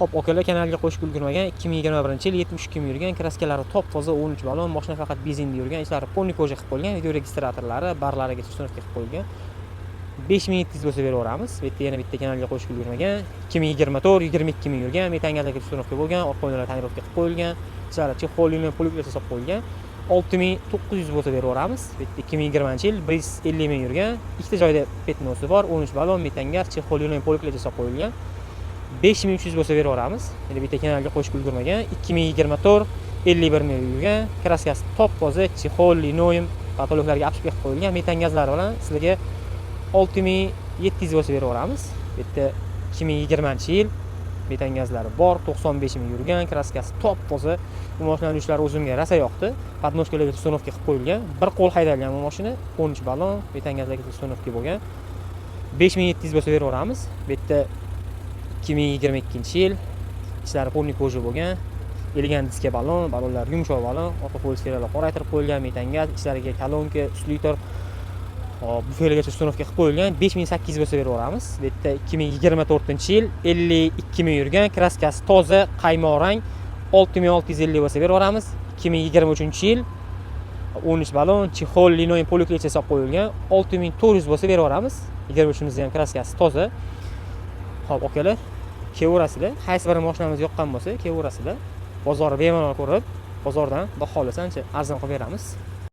Xo'p, akalar, kanalga qo'shib ulgurmagan, 2021-yil, 72 ming yurgan, краска lari top toza, 13 balon, mashina faqat benzinda yurgan, ichlari полный кожа qilib qo'yilgan, video registratorlari, barlariga установка qilib qo'yilgan. 5700 bo'lsa beraveramiz. Bu yerda yana bitta kanalga qo'shib ulgurmagan, 2024, 22 ming yurgan, metan gazga установка bo'lgan, orqa oynalar тонировка qilib qo'yilgan, ichlari чехол, pulliklar solib qo'yilgan. 6900 bo'lsa beraveramiz. Bu yerda 2020-yil, 150 ming yurgan, ikkita joyda пятно si bor, 13 balon, metan gaz, чехол, pulliklar solib qo'yilgan. 5300 bo'lsa beraveramiz. Yana bitta kanalga qo'shib ulgurmagan, 2024, 51 ming yurgan, краска si top toza, чехол, linoleum, потолок larga обшивка qilib qo'yilgan, metan gazlari bilan sizlarga 6700 bo'lsa beraveramiz. Bu yerda 2020-yil, metan gazlari bor, 95 ming yurgan, краска si top toza. Bu mashinani yushlari o'zimga rosa yoqdi. Подножка larga установка qilib qo'yilgan. Bir qo'l haydalgan bu mashina, 13 balon, metan gazlarga установка bo'lgan. 5700 bo'lsa beraveramiz. Bu yerda 2022-yil, ichlari полный кожа bo'lgan, elegant diska balon, balonlar yumshoq balon, orqa polsferalar qoraytirib qo'yilgan, metan gaz, ichlariga kolonka, усилитель, hop, bufelgacha установка qilib qo'yilgan. 5800 bo'lsa beraveramiz. Bu yerda 2024-yil, 52 ming yurgan, краска si toza, qaymoq rang, 6650 bo'lsa beraveramiz. 2023-yil, 13 balon, чехол, linoleum, полик solib qo'yilgan, 6400 bo'lsa beraveramiz. 23-imizda ham краска si toza. Xo'p, akalar, kelaverasizlar. Qaysi bir mashinamiz yoqqan bo'lsa, kelaverasizlar. Bozorni bemalol ko'rib, bozordan, xudo xohlasa, ancha arzon qilib beramiz.